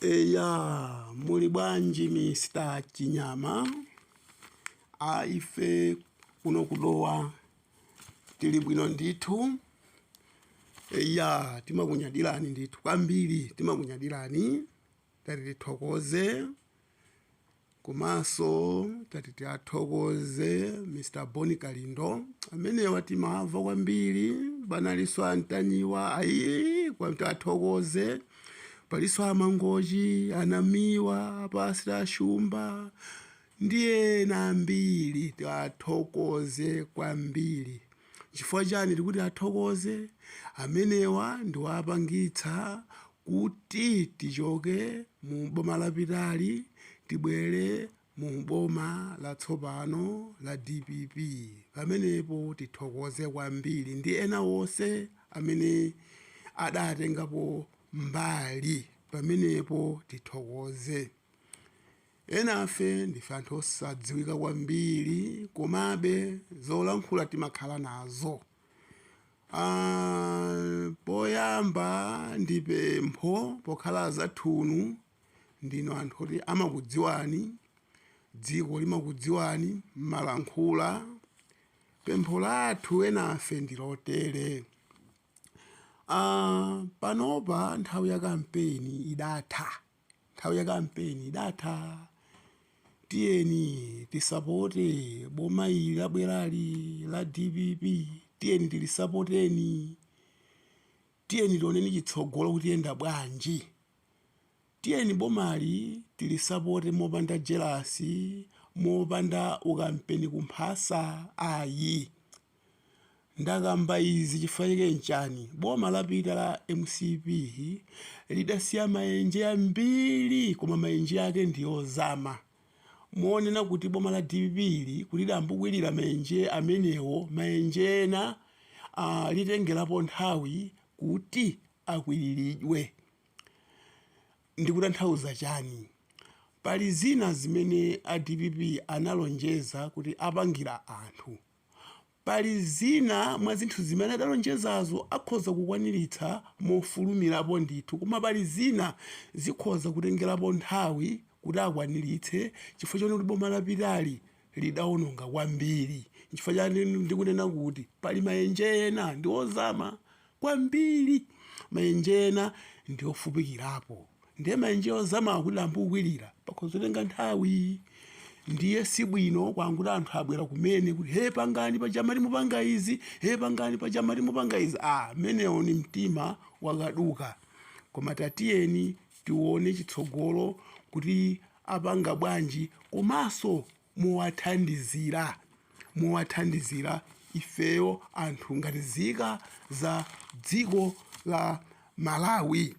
Eya, muli bwanji Mr. Chinyama? A ife kuno kudowa tili bwino ndithu. Eya, timakunyadirani ndithu kwambiri, timakunyadirani. Tati tithokoze komanso tati tiathokoze Mr. Boni Kalindo amenewa timamva kwambiri, panalinso Antanyiwa ayi tiathokoze, palinso Amangochi, Anamiwa, Pastor Ashumba ndi ena ambiri tiathokoze kwambiri. Chifukwa chani tikuti athokoze? Amenewa ndiwapangitsa kuti tichoke mu boma lapitali tibwere mu boma latsopano la DPP. Pamenepo tithokoze kwambiri ndi ena wonse amene adatengapo mbali, pamenepo tithokoze. Enafe ndife anthu osadziwika kwambiri, komabe zolankhula timakhala nazo. Poyamba ndi pempho, pokhala azathunu ndinu anthu oti amakudziwani, dziko limakudziwani, mmalankhula. Pempho lathu enafe ndi lotere. Panopa nthawi ya kampeni idatha, nthawi ya kampeni idatha. Tiyeni tisapote boma ili labwerali la DPP, tiyeni tilisapoteni, tiyeni tioneni chitsogolo kuti yenda bwanji. Tiyeni bomali tilisapote mopanda jelasi, mopanda ukampeni kumphasa ayi. Ndakamba izi chifukwa chake nchani? Boma lapita la MCP lidasiya maenje ambiri, koma maenje ake ndi ozama. Monena kuti boma la DPP ili kuti lidambukwirira maenje amenewo, maenje ena litengerapo nthawi kuti akwiriridwe. Ndikutanthauza chani? Pali zina zimene a DPP analonjeza kuti apangira anthu. Pali zina mwa zinthu zimene adalonjezazo akhoza kukwaniritsa mofulumirapo ndithu, koma pali zina zikhoza kutengerapo nthawi kuti akwaniritse chifukwa chonena kuti boma lapitali lidawononga kwambiri. Nchifukwa chake ndikunena kuti pali maenje ena ndi ozama kwambiri, maenje ena ndi ofupikirapo. Ndiye maenje ozama kuti ambukwirira pakhoza kutenga nthawi. Ndiye sibwino kwanguti anthu abwera kumene kuti he pangani pajamati mupanga izi, he pangani pajamati mupanga izi. Menewo ni mtima wakaduka. Koma tatiyeni tione chitsogolo kuti apanga bwanji, komanso mowathandizira, mowathandizira ifeyo anthu ngati zika za dziko la Malawi.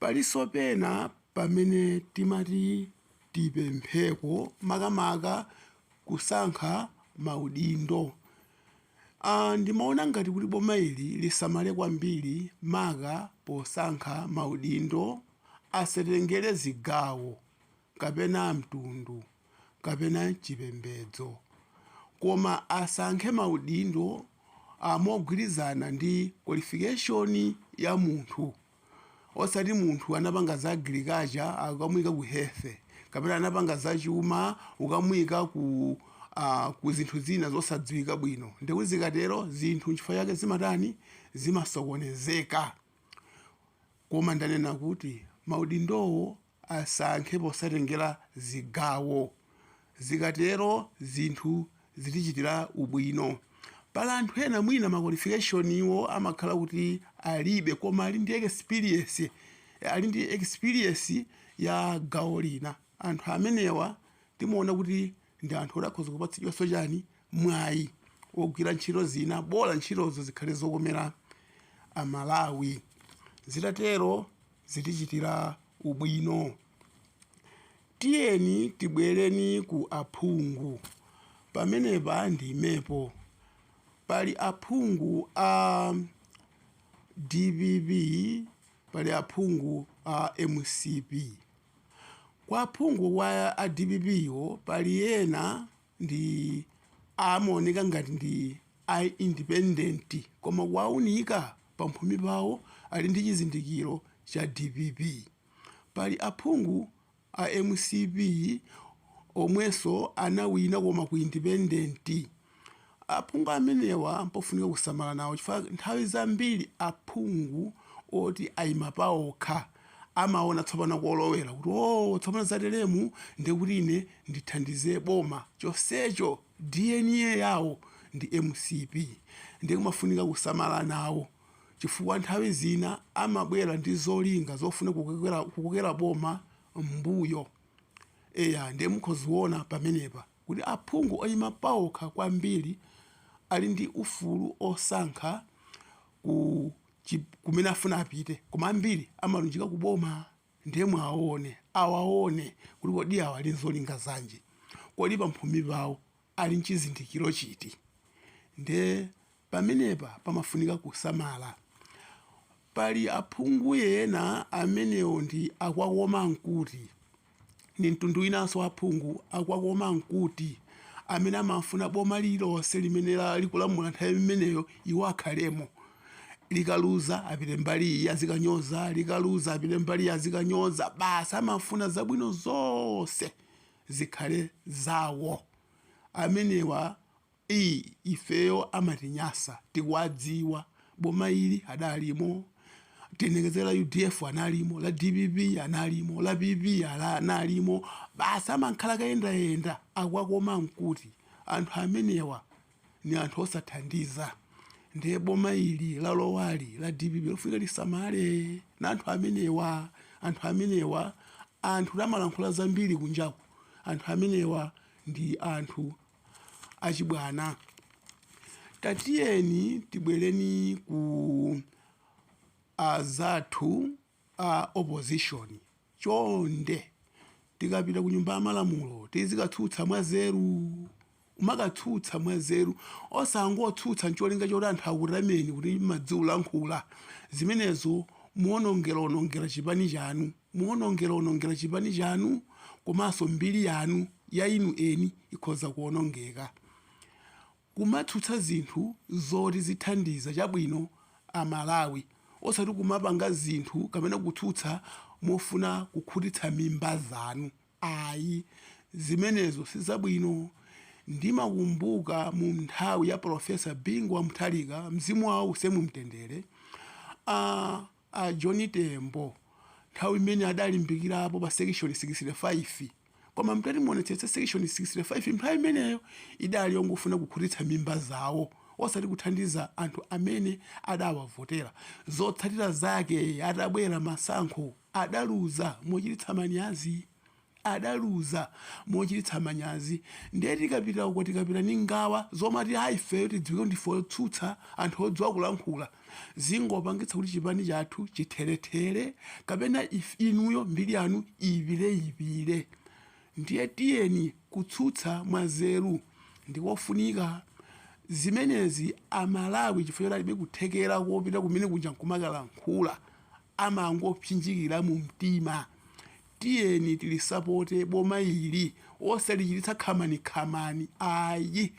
Palinso pena pamene timati tipempheko makamaka kusankha maudindo. Ndimaona ngati kuti boma ili lisamale kwambiri maka posankha maudindo, asatengere zigawo kapena mtundu kapena chipembedzo, koma asankhe maudindo mogwirizana ndi qualification ya munthu. Osati munthu anapanga za agriculture akamuyika ku health, kapena anapanga za chuma ukamuyika ku zinthu zina zosadziwika bwino. Ndikuti zikatero zinthu nchifukwa chake zimatani, zimasokonezeka. Koma ndanena kuti maudindowo asankhe posatengera zigawo. Zikatero zinthu zitichitira ubwino. Pali anthu ena mwina ma qualification iwo amakhala kuti alibe, koma ali ndi experience, ali ndi experience ya gawo lina. Anthu amenewa timaona kuti ndi anthu oti akhoza kupatsidwanso chani, mwayi wogwira ntchito zina, bola ntchitozo zikhale zokomera Amalawi. Zitatero zitichitira ubwino. Tiyeni tibwereni ku aphungu. Pamenepa ndimepo pali aphungu a DPP, pali aphungu a MCP. Kwa aphungu wa a DPP wo pali ena ndi amaoneka ngati ndi a independent, koma kuwaunika pamphumi pawo ali ndi chizindikiro cha dpp. Pali aphungu a mcp omwenso anawina koma ku independent. Aphungu amenewa mpofunika kusamala nawo chifukwa nthawi zambiri aphungu oti ayima paokha amaona tsopano kolowera kuti, "Oh, tsopano zateremu ndikuti ine ndithandize boma," chonsecho DNA yawo ndi MCP. Ndiye kumafunika kusamala nawo chifukwa nthawi zina amabwera ndi zolinga zofuna kukokera boma mbuyo. Eya, ndiye mukhoziona pamenepa kuti aphungu oyima paokha kwambiri ali ndi ufulu osankha kumene afuna apite, koma ambiri amalunjika kuboma. Ndiye mwaone, awaone kuti kodi awa ali nzolinga zanji, kodi pamphumi pawo ali nchizindikiro chiti? Ndiye pamenepa pamafunika kusamala. Pali aphungu ena amenewo ndi akwakoma nkuti, ni mtundu winanso aphungu akwakoma nkuti amene amafuna boma lililonse limene likulamula nthawi imeneyo iwo akhalemo. Likaluza apite mbali iyi azikanyoza, likaluza apite mbali iyi azikanyoza. Basi, amafuna zabwino zonse zikhale zawo. Amenewa ifeyo amatinyasa, tikuwadziwa. Boma ili adalimo, tiyenekezera UDF analimo, la DPP analimo, la PP analimo. Basi, amankhala kayendayenda, akwakoma nkuti. Anthu amenewa ni anthu osathandiza. Ndiye boma ili lalowali la DPP lofunika lisamale na anthu amenewa. Anthu amenewa, anthu tamalankhula zambiri kunjaku, anthu amenewa ndi anthu achibwana. Tatiyeni tibwereni ku azathu a opposition. Chonde, tikapita ku Nyumba ya Malamulo tizikatsutsa mwazeru, umakatsutsa mwazeru, osangotsutsa ncholinga choti anthu akutameni kuti madziulankhula. Zimenezo muonongeraonongera chipani chanu, muonongeraonongera chipani chanu, komanso mbiri yanu ya inu eni ikhoza kuonongeka. Kumatsutsa zinthu zoti zithandiza chabwino Amalawi, osati kumapanga zinthu kapena kutsutsa mofuna kukhutitsa mimba zanu, ayi, zimenezo sizabwino. Ndimakumbuka mu nthawi ya Profesa Bingu wa Mutharika, mzimu wawo use mumtendere, a John Tembo, nthawi imene adalimbikirapo pa section 65. Koma mtati muonetsetse, section 65 nthawi imeneyo idali yongofuna kukhutitsa mimba zawo, osati kuthandiza anthu amene adawavotera. Zotsatira zake, atabwera masankho adaluza mochititsa manyazi, adaluza mochititsa manyazi. Ndiye tikapita uko, tikapita ni ngawa zomati ayi, ifeyo tidziwike ndife otsutsa, anthu odziwa kulankhula, zingopangitsa kuti chipani chathu chitherethere kapena inuyo mbiri yanu iyipireyipire. Ndiye tiyeni kutsutsa mwazeru ndikofunika. Zimenezi Amalawi, chifukwa choti alibe kuthekera kopita kumene kuja nkumakalankhula, amangopsinjikira mu mtima. Tiyeni tilisapote boma ili, osalichititsa khamani-khamani ayi,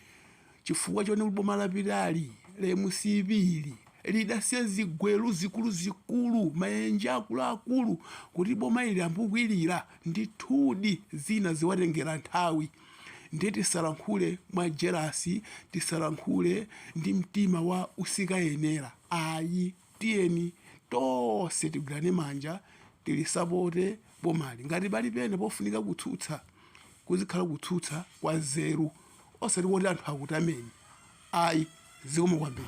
chifukwa chone kuti boma lapitali la MCP ili lidasiya zigwelu zikuluzikulu, maenje akuluakulu, kuti boma ili ambukwirira. Ndithudi zina ziwatengera nthawi. Ndiye tisalankhule mwa jealous, tisalankhule ndi mtima wa usikayenera ayi. Tiyeni tonse tigwirane manja, tilisapote bomali. Ngati pali pena pofunika kutsutsa, kuzikhala kutsutsa kwa zeru, osati kuti anthu akutameni ayi. Zikomo kwambiri.